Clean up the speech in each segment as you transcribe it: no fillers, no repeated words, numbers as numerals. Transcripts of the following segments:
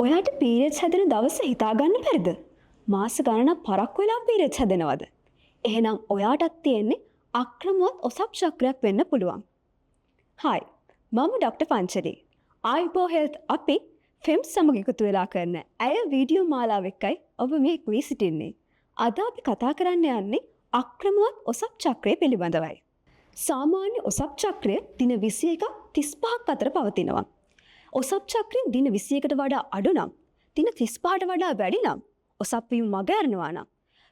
ඔයාට පීරියඩ්ස් හැදෙන දවස හිතාගන්න බැරිද? මාස ගණනක් පරක්කු වෙලා පීරියඩ්ස් හැදෙනවද? එහෙනම් ඔයාටත් තියෙන්නේ අක්‍රමවත් ඔසප් චක්‍රයක් වෙන්න පුළුවන්. හායි, මම ඩොක්ටර් පංචලි. ආයිබෝ හෙල්ත් අපි ෆෙම්ස් සමග එකතු වෙලා කරන ඇය වීඩියෝ මාලාව එක්කයි ඔබ මේ එක් වී සිටින්නේ. අද අපි කතා කරන්න යන්නේ අක්‍රමවත් ඔසප් චක්‍රය පිළිබඳවයි. සාමාන්‍ය ඔසප් චක්‍රය දින 21ක් 35ක් අතර පවතිනවා. ඔසප් චක්‍රය දින 21කට වඩා අඩු නම්, දින 35ට වඩා වැඩි නම්, ඔසප් වීම මග ඇරෙනවා නම්,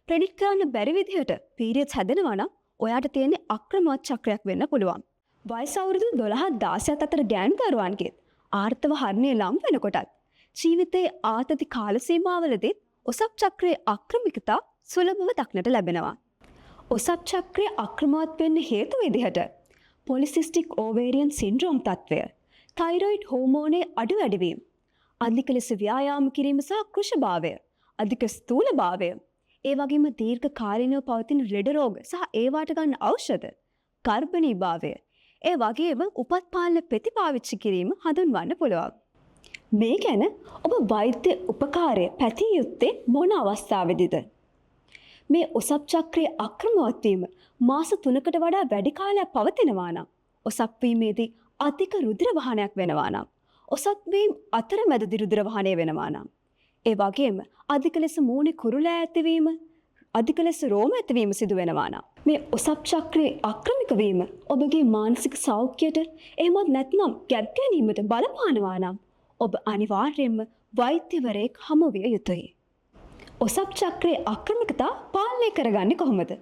ප්‍රෙඩික්ට් කරන්න බැරි විදිහට පීරියඩ්ස් හැදෙනවා නම් ඔයාට තියෙන්නේ අක්‍රමවත් චක්‍රයක් වෙන්න පුළුවන්. වයස අවුරුදු 12 16 අතර ගෑනු දරුවන්ගේත් ආර්තව හරණය ලං වෙනකොටත් ජීවිතයේ ආතති කාල සීමාවලදීත් ඔසප් චක්‍රයේ අක්‍රමිකතා සුලභව දක්නට ලැබෙනවා. ඔසප් චක්‍රය අක්‍රමවත් වෙන්න හේතු විදිහට පොලිසිස්ටික් ඕවේරියන් සින්ඩ්‍රෝම් තත්ත්වය, තයිරොයිඩ් හෝමෝනයේ අඩු වැඩිවීම, අධික ලෙස ව්‍යායාම කිරීම සහ කෘෂභාවය, අධික ස්ථූලභාවය, ඒ වගේම දීර්ඝ කාලීනව පවතින ලෙඩ රෝග සහ ඒවාට ගන්න ඖෂධ, ගර්භණීභාවය, ඒ වගේම උපත් පාලන පෙති පාවිච්චි කිරීම හඳුන්වන්න පුළුවන්. මේ ගැන ඔබ වෛද්‍ය උපකාරය පැතිය යුත්තේ මොන අවස්ථාවේදීද? මේ ඔසප් චක්‍රයේ අක්‍රමවත් වීම මාස 3කට වඩා වැඩි කාලයක් පවතිනවා නම්, ඔසප් වීමේදී අධික රුධිර වහනයක් වෙනවා නම්, ඔසප් වීම අතරමැදදී රුධිර වහනය වෙනවා නම්, ඒ වගේම අධික ලෙස මූණේ කුරුලෑ ඇතිවීම, අධික ලෙස රෝම ඇතිවීම සිදු වෙනවා නම්, මේ ඔසප් චක්‍රයේ අක්‍රමික වීම ඔබගේ මානසික සෞඛ්‍යයට එහෙමත් නැත්නම් ගැබ් ගැනීමට බලපානවා නම්, ඔබ අනිවාර්යයෙන්ම වෛද්‍යවරයෙක් හමු විය යුතුයි. ඔසප් චක්‍රයේ අක්‍රමිකතා පාලනය කරගන්නේ කොහොමද?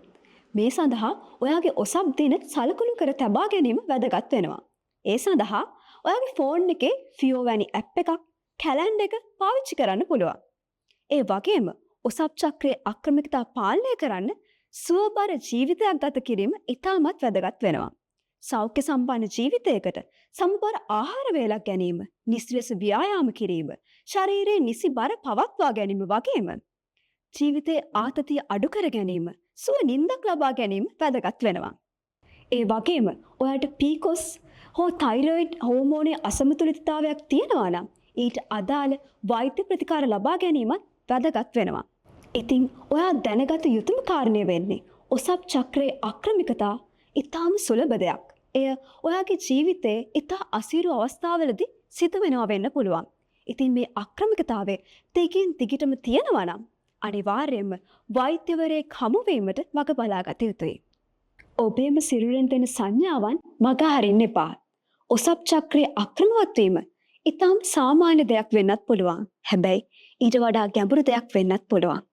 මේ සඳහා ඔයාගේ ඔසප් දින සලකුණු කර තබා ගැනීම වැදගත් වෙනවා. ඒ සඳහා ඔයාගේ ෆෝන් එකේ ෆියෝ වැනි ඇප් එකක්, කැලැන්ඩර් එක පාවිච්චි කරන්න පුළුවන්. ඒ වගේම ඔසප් චක්‍රයේ අක්‍රමිකතා පාලනය කරන්න සුවබර ජීවිතයක් ගත කිරීම ඉතාමත් වැදගත් වෙනවා. සෞඛ්‍ය සම්පන්න ජීවිතයකට සමබර ආහාර වේලක් ගැනීම, නිසි ලෙස ව්‍යායාම කිරීම, ශරීරයේ නිසි බර පවත්වා ගැනීම වගේම ජීවිතයේ ආතතිය අඩු කර ගැනීම, සුව නින්දක් ලබා ගැනීම වැදගත් වෙනවා. ඒ වගේම ඔයාට පීකොස් හෝ තයිරොයිඩ් හෝමෝනයේ අසමතුලිතතාවයක් තියෙනවා නම් ඊට අදාළ වෛද්‍ය ප්‍රතිකාර ලබා ගැනීමත් වැදගත් වෙනවා. ඉතින් ඔයා දැනගත යුතුම කාරණය වෙන්නේ ඔසප් චක්‍රයේ අක්‍රමිකතා ඉතාම සුලභ දෙයක්. එය ඔයාගේ ජීවිතයේ ඉතා අසීරු අවස්ථාවලදී සිදු වෙනවා වෙන්න පුළුවන්. ඉතින් මේ අක්‍රමිකතාවය දිගින් දිගටම තියෙනවා නම් අනිවාර්යයෙන්ම වෛද්‍යවරයෙක් හමු වීමට වග බලාගත යුතුයි. ඔබේම සිරුරෙන් දෙන සංඥාවන් මග හරින්න එපා. ඔසප් චක්‍රයේ අක්‍රමවත් වීම ඉතාම සාමාන්‍ය දෙයක් වෙන්නත් පුළුවන්. හැබැයි ඊට වඩා ගැඹුරු දෙයක් වෙන්නත් පුළුවන්.